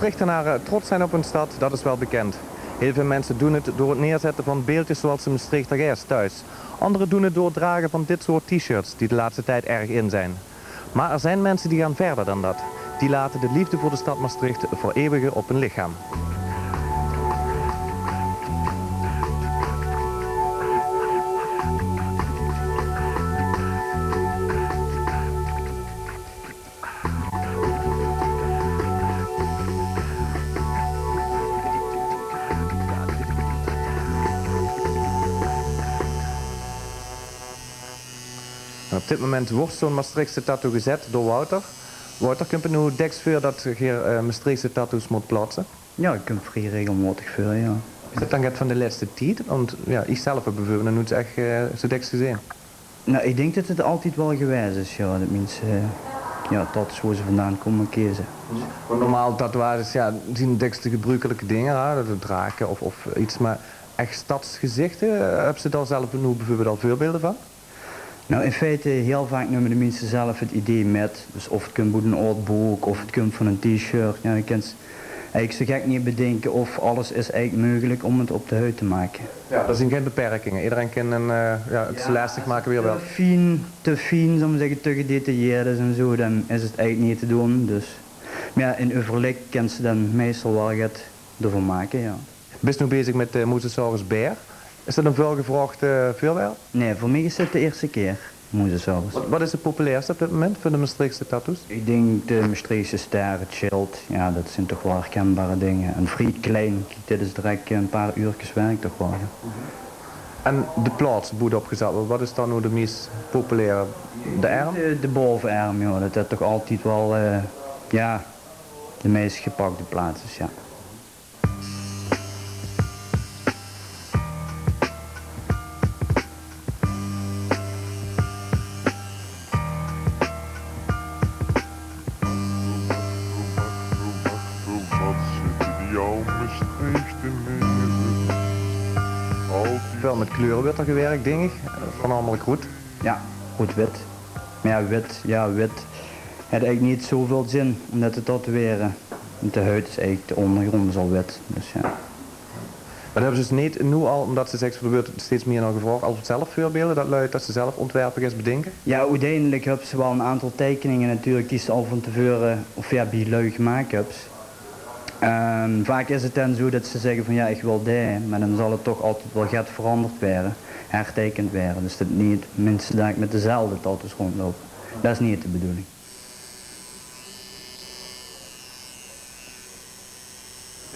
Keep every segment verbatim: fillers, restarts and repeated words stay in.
Maastrichtenaren trots zijn op hun stad, dat is wel bekend. Heel veel mensen doen het door het neerzetten van beeldjes zoals de Maastrichter Gijs thuis. Anderen doen het door het dragen van dit soort t-shirts, die de laatste tijd erg in zijn. Maar er zijn mensen die gaan verder dan dat. Die laten de liefde voor de stad Maastricht vereeuwigen op hun lichaam. Op dit moment wordt zo'n Maastrichtse tattoo gezet door Wouter. Wouter, kump 't noe dèks veur dat geer, eh, Maastrichtse tattoos mót plaotse? Jao, 't kump vrie regelmaotig veur, jao. Is dat dan get van de lètste tied? Want jao, iech zelf höb beveurbeeld nog noets ech, eh, zoe dèks gezeen. Noe, iech dink tot 't altied wel gewaes is, jao, tot minse, eh, jao, tattoos wo ze vandaan koume keze. Want normaal tatoeages, jao, zien dèks de gebrukeleke dinger, hè, de drake of, of get, meh ech stadsgezichte, eh, höbs te dao zelf noe beveurbeeld al veurbeelde van? Noe, in feite, hiel vaak numme de minse zelf 't idee mèt. Dus of 't kump oet 'n aod book, of 't kump van 'n t-shirt. Jao, de kins eigelek zoe gek neet bedinke of alles is eigelek meugelek um 't op de huid te make. Jao, dao zien gein beperkinge. Ederein kin 'n, eh, jao, 't zoe lesteg make wie 'r wèlt. Te fien, te fien, zal iech mer zègke, te gedetailleerd is en zoe, daan is 't eigelek neet te doen. Dus, meh jao, in euverlèk kins te daan meistal wel get devaan make, jao. Bis noe bezig mèt de Mosasaurus Bear. Is dat 'n veulgevraogde veurwerp? Nein, veur miech is dit de ierste kier, Mosasaurus. Wat, wat is 't populairste op dit moment veur de Mestreechse tattoos? Iech dink de Mestreechse ster, 't sjild. Jao, dat zien toch wel herkinbare dinger. En vrie klein, kiek, dit is direk 'n paar uurkes werk toch wel, jao. En de plaots boe 't op gezat weurt, wat is daan noe de meis populaire? De erm? De, de baovenerm, jao. Dat haet toch altied wel, eh, jao, de meis gepakde plaots is, jao. Väöl mèt kleure weurt 'r gewèrk, dink iech. Veurnamelik roed. Jao, roed-wit. Meh jao, wit, jao, wit haet eigelek neet zoeväöl zin um dat te tatoeëre. Want de huid is eigelek, de oondergroond is al wit. Dus jao. Meh höbs te dus neet noe al, umtot ste zeks, d'r weurt steeds mie nao gevraog, al zelf veurbeelde, tot lui, tot ze zelf oontwerpe gaon bedinke? Jao, oeteindelek höbs te wel 'n aantal teikeninge natuurlek die ste al vaan te veure of jao, bie lui gemaak höbs. Ehm, vaak is 't daan zoe tot ze zègke vaan: jao, iech wèl dee, meh daan zal 't toch altied wel get veranderd weure, herteikend weure. Dus tot neet minse daan mèt dezelfde tattoos roondloupe. Dat is neet de bedoeling.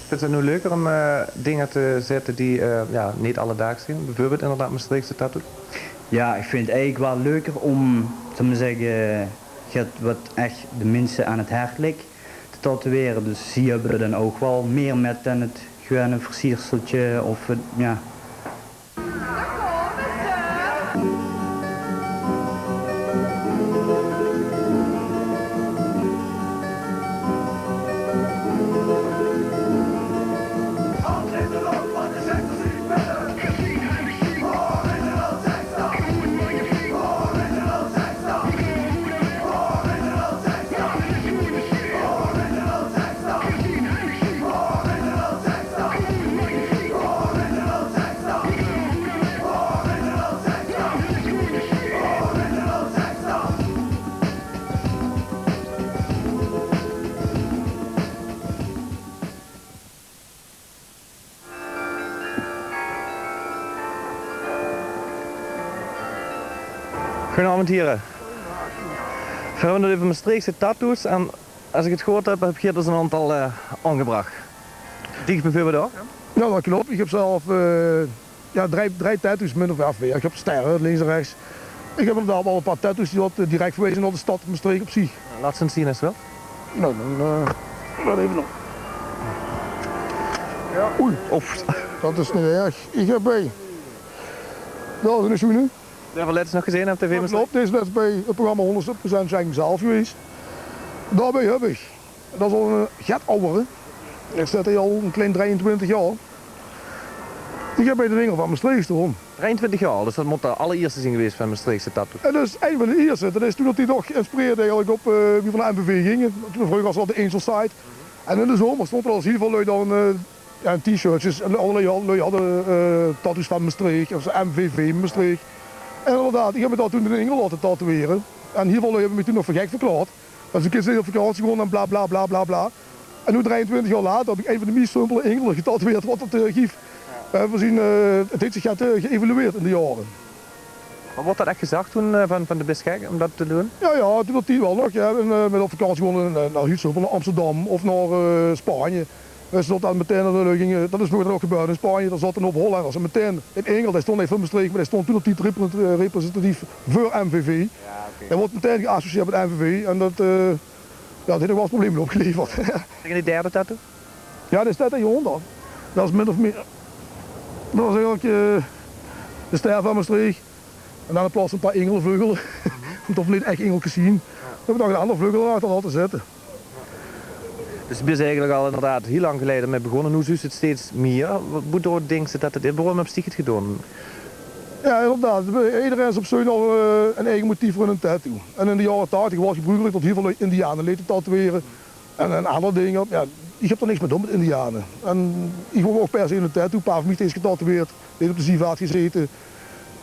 Is 't noe leuker um, eh, dinger te zètte die, eh, jao, neet alledaags zien? Beveurbeeld inderdaad Mestreechse tattoos? Jao, iech vin 't eigelek wel leuker um, zal iech mer zègke, get wat ech de minse aon 't hert ligk, te tatoeëre. Dus zie höbbe d'r daan ouch wel mie mèt daan 't gewone versierselke of 't, jao. Goojenaovend, hiere. Veer höbbe 't euver Mestreechse tattoos en es iech 't gehuurd höb, höb geer d'r 'n aantal, eh, aongebrach. Die beveurbeeld ouch? Jao, dat klop. Iech höb zelf, eh, jao, drei, drei tattoos min of, of mie. Iech höb sterre, links en rechs. Iech höb inderdaad wel e paar tattoos die wat, eh, direk verwijze nao de stad Mestreech op ziech. Laot 'ns ins zien es te wèls. Noe, daan, eh, waat eve nog. Oei. Of. Dat is neet erg. Iech höb bij. Dat is 'ne sjoene. Dee höbbe v'r lèts nog gezeen op tv. Dat klop, dee is lèts bij 't programma Honderd procent Sjeng zelf gewees. Daobij höb iech, dat is al 'ne get awwere. Iech zit hei al 'n klein drei-en-twintig jaor. Iech höb bij de dinger vaan Mestreech stoon. Drei-en-twintig jaor, dus dat mót de allerierste zien gewees vaan Mestreechse tattoos. En dat is ein vaan de ierste. Dat is toen dat die toch geïnspireerd eigelek op, eh, wie v'r nao M V V ginge. Toen, vreuger waor dat de Angel Side. En in de zomer stónge d'r al hiel väöl lui dan, eh, jao, in T-shirtjes. En allerlei lui hadde, eh, tattoos van Mestreech, of MVV Mestreech. En inderdaad, ich höb mich dao toen d'n ingel laote tatoeëre. En hiel väöl lui höbbe mich toen nog veur gek verklaord. En zoe kins se op vakantie gaon en bla, bla, bla, bla, bla. En noe, drieëntwintig jaor later, höb ich ein van de meis simpele ingele getatoeëerd wat 't, eh, gief. Eh, veer zien, eh, 't heet zich get, eh, geëvolueerd in de jaore. Mer woort dat ech gezag toen, eh, van, van de bis gek óm dat te doon? Jao, jao, toen dat tied waal nog, jao. En, eh, mit op vakantie gaon, eh, nao, hiel simpel, nao Amsterdam of nao, eh, Spanje. Wis se, dat dan metein, eh, ginge, dat is veur mich dan ouch gebeurd in Spanje. Dao zaote 'n hoop Hollanders en metein d'n ingel, dae stóng neet veur Mestreech, mer dae stóng toen dat tied repre-, eh, representatief veur MVV. Jao, oké. Dae woort metein geassocieerd mit MVV en dat, eh, jao, dat heet nog waal ins probleme opgeleverd. Zègk, die derde tattoo? Jao, dae steit hie ónger. Dat is min of mieër, dat is eigelik, eh, de ster van Mestreech. En dan in plaats van 'n paar ingelevleugele, óm toch neet ech ingelkes te zeen, höb ich dao 'n anger vleugel laote zitte. Dus doe bis eigelik al inderdaad hiel lang geleje mit begós. Noe zuus se 't steeds mieër. Wa-, boedoor dinks se dat 't is? Boerum höbs dich 't gedoon? Jao, inderdaad. Ederein is op zoe'n, eh, 'n eige motief veur 'n tattoo. En in de jaore tachtig waor 't gebrukelik dat hiel väöl lui indiane leete tatoeëre. En 'n anger ding, jao, ich höb d'r niks mit, mit indiane. En ich wou ouch per se 'n tattoo, 'n paar van mich is getatoeëerd, die op de Zivaart gezete.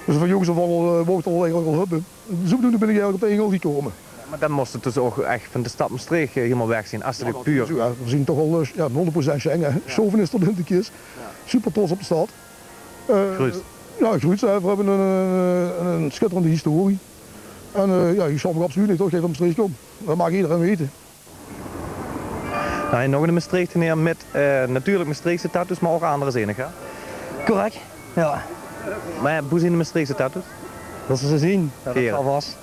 Dus van jóngs aaf aan al, eh, wou ich dat eigelik al höbbe. Zodoende bin ich eigelik op d'n ingel gekómme. Jao, mer dan mós 't dus ouch ech van de stad Mestreech, eh, hielemaol weg zeen, es 't puur... Jao, veer zeen toch waal, eh, jao, hónderd procent Sjeng, hè. Jao. Chauvinist tot in de kis. Jao. Super trots op de stad. Eh, jao, gruuts, hè. Veer höbbe 'n, 'n, 'n sjitterende historie. En, eh, jao, ich sjaam mich absoluut neet, toch, dat ich van Mestreech kóm. Dat maag ederein weite. Noe, nog 'ne Mestreechteneer mit, eh, natuurlik Mestreechse tattoos, mer ouch anger zeen, hè? Correct, jao. Mer boe zeen de Mestreechse tattoos? Dat ze ze zeen, jao, dat zal vas.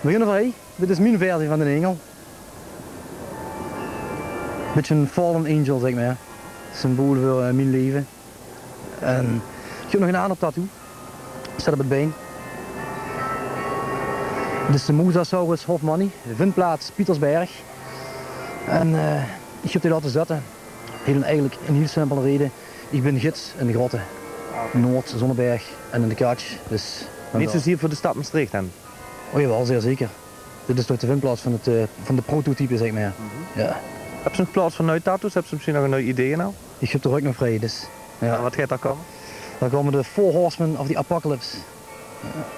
Beginne veer hie. Dit is mien versie van d'n ingel. Bietje 'n fallen angel, zègk mer. Symbool veur, eh, mien leve. En ich höb nog 'n anger tattoo. Steit op 't bein. Dit is de Mosasaurus hoffmanni, vindplaats Pietersberg. En, eh, ich höb die laote zitte. Hiel, eigelik 'n hiel simpele reje. Ich bin gids in de grotte. Ah, oké. Noord, Zonneberg en in de Katsj. Dus... Neet zoezier veur de stad Mestreech dan? O jawaal, zeer zeker. Dit is toch de vindplaats van 't, eh, van de prototype, zègk mer. Jao. Höbs se nog plaats veur nuuj tattoos? Höbs se mesjien nog 'n nuuj idee al? Ich höb de rök nog vrie, dus, jao. En wat geit dao kómme? Dao kómme de Four Horsemen of the Apocalypse.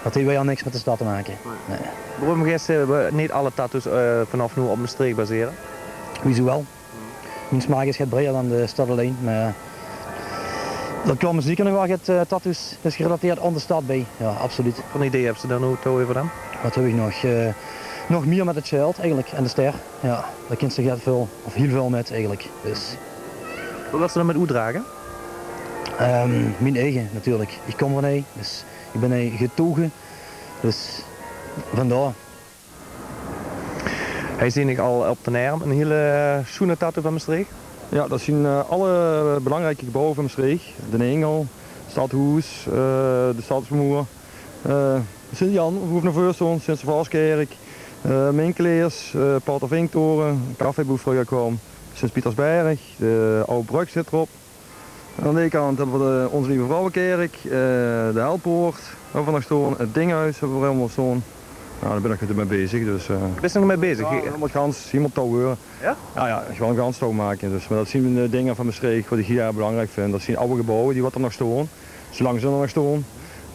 Dat heet weer niks mit de stad te make. Nae. Boerum geis se, eh, neet alle tattoos, eh, vanaaf noe op Mestreech basere? Wiezoe waal? Mien smaak is get breier dan de stad allein, mer dat kómme zeker nog waal get, eh, tattoos is gerelateerd aan de stad bie. Jao, absoluut. Wat veur idee höbs se dao noe toe euver dan? Wat höb ich nog? Eh, nog mieër mit 't sjeeld eigelik en de ster. Jao, dao kins se get väöl, of hiel väöl mit eigelik. Dus. Wat wils se dan mit oetdrage? Ehm, mien eige natuurlik. Ich kóm van hie, dus ich bin hie getoge. Dus vandaar. Hie zeen ich al op d'n erm 'n hiel, eh, sjoene tattoo van Mestreech. Jao, dat zien, eh, alle belangrieke gebouwe van Mestreech. D'n Ingel, 't Stadhoes, eh, de Stadsmoer, eh, Sint-Jan, boe v'r nao veur stoon, Sint-Servaoskèrk, eh, Minkeleers, eh, Pater Vinktore, café boe v'r vreuger kwaome, Sint-Pietersberg, de Aw Brögk zit d'rop. Aan de andere kant höbbe v'r de Onze Lieve Vrouwekèrk, eh, de Helpoort, höbbe v'r nog stoon, 't Dinghuus höbbe v'r hielemaol stoon. Noe, dao bin ich nog mèt bezig, dus, eh. Bis se nog mèt bezig? Jao, dat mót gans, hielemaol touw weure. Jao? Jao, jao, gewoon gans touw make. Dus, mer dat zien de dinger van Mestreech wat ich hiel erg belangriek vinj. Dat zien awwe gebouwe die wat d'r nog stoon. Zoelang ze d'r nog stoon.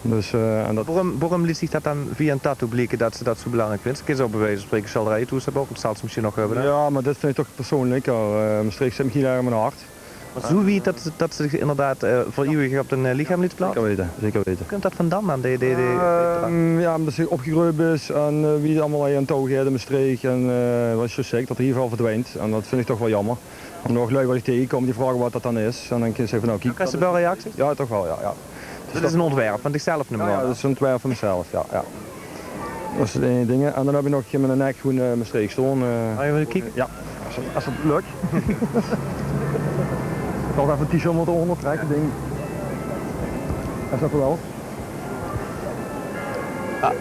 Dus, eh, en dat... Boerum, boerum liet zich dat dan via 'n tattoo blieke dat se dat zoe belangriek vinjs? Kins se ouch bie wijze van spreke sjilderieje thoes höbbe, ouch, dat zals se mesjien nog höbbe, hè? Jao, mer dit vinj ich toch persoonlik. Eh, Mestreech zit mich hiel erg in mien hart. Mer zoe wied dat, dat se dich inderdaad, eh, veur iewig op dien, eh, lichaam liets plaatse? Zeker weite, zeker weite. Wo kump dat vandan dan, die, die, die, die drang? Ehm, jao, ómdat se opgegreujd bis en, eh, wie 't allemaol hie aan touw geit in Mestreech en, eh, wat is zoe sik, dat d'r hiel väöl verdwijnt. En dat vinj ich toch waal jaomer. En ouch lui wat ich taegekóm, die vraoge wat dat dan is. En dan kins se zègke van, noe, kiek, dat is... Kriegs se väöl reacties? Jao, toch waal, jao, jao. Dus dat is 'n óntwerp van dichzelf, num ich aan? Jao, jao, dat is 'n óntwerp van mezelf, jao, jao. Dat is 't einige ding. En dan höb ich nog in mien nek gewoen, eh, Mestreech stoon, eh. Gaon v'r ins kieke? Jao, es 't, es 't lök. Ich zal effe 't t-shirt mótte óngertrèkke, dink ich. Es dat waal. Jao.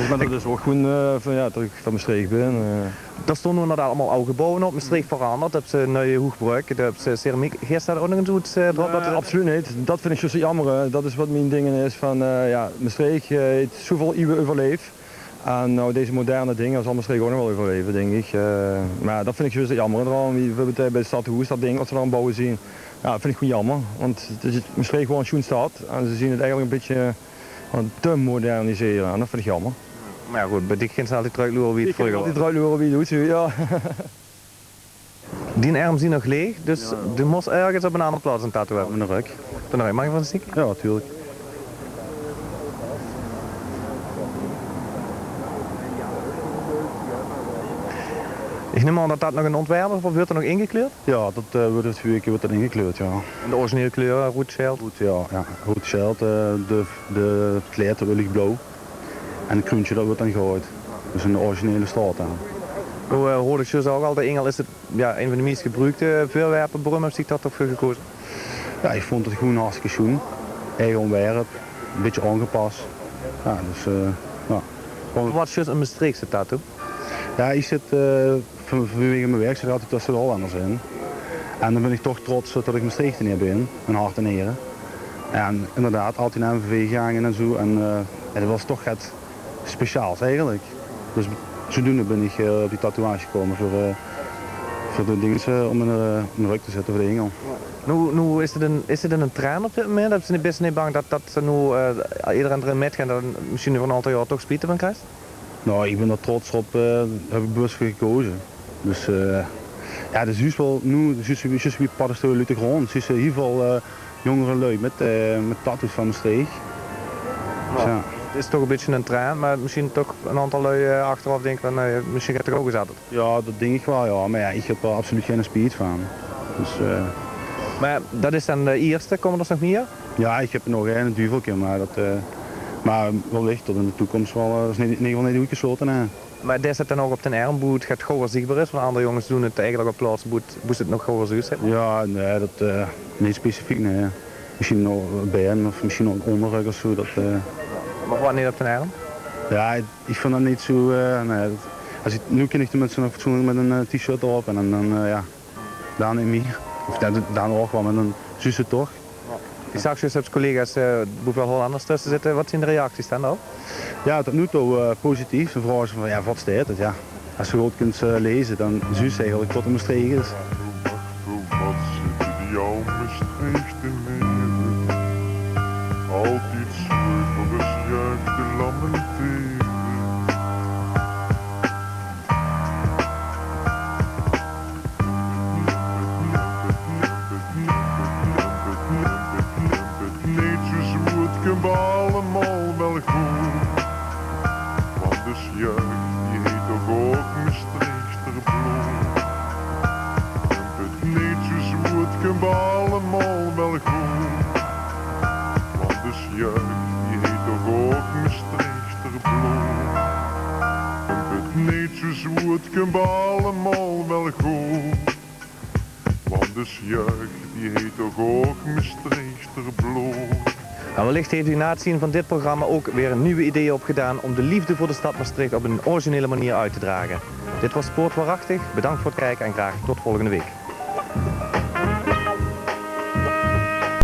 Mer dat is ouch gewoen, eh, van, jao, dat ich van Mestreech bin, eh. Dao stoon noe inderdaad allemaol aw gebouwe op. Mestreech verandert. Höbs se nuuj hoeg brögke, dao höbs se ceramiek. Geis se dao ouch nog ins get, eh, drop... Nae, absoluut neet. Dat vinj ich zoe jaomer, hè. Dat is wat mien ding is van, eh, jao, Mestreech, eh, heet zoeväöl ieuwe euverleef. En nou, deze moderne dinger zal Mestreech ouch nog waal euverleve, dink ich. Eh, mer jao, dat vind ich zjus 't jammere d'raan. Wie bieveurbeeld, eh, bie 't stadhoes, dat ding wat ze dao aan 't bouwe zien. Jao, dat vind ich gewoen jammer. Want 't is, Mestreech waor 'n sjoen stad. En ze zien 't eigelik 'n bietje aan 't te modernisere. En dat vind ich jammer. Mer jao, good, bie dich kinne ze altied trökloere wie 't vreuger waor. Altied trökloere wie 't oetzeen, jao. Dien erm zien nog leeg, dus doe mós örges op 'n anger plaots 'n tattoo höbbe. Op mien rök. Op dien rök. Maag ich effe kieke? Jao, natuurlik. Ich num aan dat dat nog 'n ontwerp is, of wuuert 'r nog ingekleurd? Jao, dat, eh, wuuert, woort dat ingekleurd, jao. En de originele kleure, roed, sjild? Roed, jao, jao. Roed, sjild, eh, de, de kleid, dat wuuert lichblauw. En 't kruuntje, dat wuuert dan goud. Dus 'n originele staot aan. Noe, eh, hoor ich zjus ouch al, de ingel, is 't, jao, ein van de meis gebroekde veurwerpe? Boeróm höbs dich dao toch veur gekoze? Jao, ich vónd 't gewoen hartstikke sjoen. Eige ontwerp, 'n bietje aangepas. Jao, dus, eh, jao. Waat is zjus 'n Mestreechse tattoo? Jao, ich zit, eh, van, vanwege mien werk zit ich altied tösse de Hollanders in. En dan bin ich toch trots, eh, tot ich Mestreechteneer bin, in hart en niere. En inderdaad, altied nao M V V gegange en zoe. En, eh, jao, dat waor toch get speciaals eigelik. Dus zodoende bin ich, eh, op die tatoeage gekómme veur, eh, veur de dinges, eh, óm in, eh, in de rök te zitte veur de ingel. Noe, noe is 't 'n, is 't 'n trend op dit moment? Bis se neet, bis se neet bang dat, dat ze noe, eh, ederein d'rin mitgeit, dat se d'r mesjiens euver 'n aantal jaor toch spiete van kriegs? Nou, ich bin d'r trots op, eh, höb ich bewus veur gekoze. Dus, eh, jao, dus zjus waal, noe, zjus, zjus wie paddestoele oet de grónd. Zjus, eh, hiel väöl, eh, jóngere luuj mit, eh, mit tattoos van Mestreech. Dus jao. 't Is toch e bietje 'ne trend, mer mesjiens toch 'n aantal luuj, eh, achteraof dinke van, eh, mesjiens geit 't toch ouch ins aanders. Jao, dat dink ich waal, jao. Mer jao, ich höb d'r absoluut geine spiet van. Dus, eh. Mer dat is dan de ierste, kómme d'r nog mieë? Jao, ich höb nog ein duvelke, mer dat, eh, mer wellich tot in de toekóms waal, eh, dat is in eder geval neet oetgesjlaote, hè. Mer is 't dan ouch op d'n erm, boe 't get gauwer ziechbaar is? Want aander jónges doon 't eigelik op plaotse boe 't, boe ze 't nog gauwer zeen. Jao, nae, dat, eh, neet specifiek, nae. Mesjiens nog bie 'm of mesjiens nog ónger de rök of zoe. Dat, eh. Mer gewoen neet op d'n erm? Jao, ich vinj dat neet zoe, eh, nae. Dat, es ich, noe kin ich tenminste nog fatsoenlik mit 'n, eh, T-shirt d'rop en dan, dan, eh, jao, dan neet mieë. Of dan, dan ouch waal, mer dan zuus se 't toch. Ich zag zjus, höbs collega's, eh, boe väöl Hollanders tösse zitte. Waat zien de reacties dan dao? Jao, tot noe toe, eh, positief. Ze vraoge van, jao, waat steit 't? Jao, es se good kins, eh, leze, dan zuus se eigelik tot 't Mestreech is. Waat zitte die aw Mestreechtenere altied zoe euver us jeug te lamentere? Neet zoe zwoer, 't kump allemaol waal good. Want us jeug, die heet toch ouch Mestreechter blood. Neet zoe zwoer, 't kump allemaol waal good. Want us jeug, die heet toch ouch Mestreechter blood. Neet zoe zwoer, 't kump allemaol waal good. Want us jeug, die heet toch ouch Mestreechter blood. En wellicht heeft u na het zien van dit programma ook weer nieuwe ideeën opgedaan om de liefde voor de stad Maastricht op een originele manier uit te dragen. Dit was Sport Waarachtig. Bedankt voor het kijken en graag tot volgende week.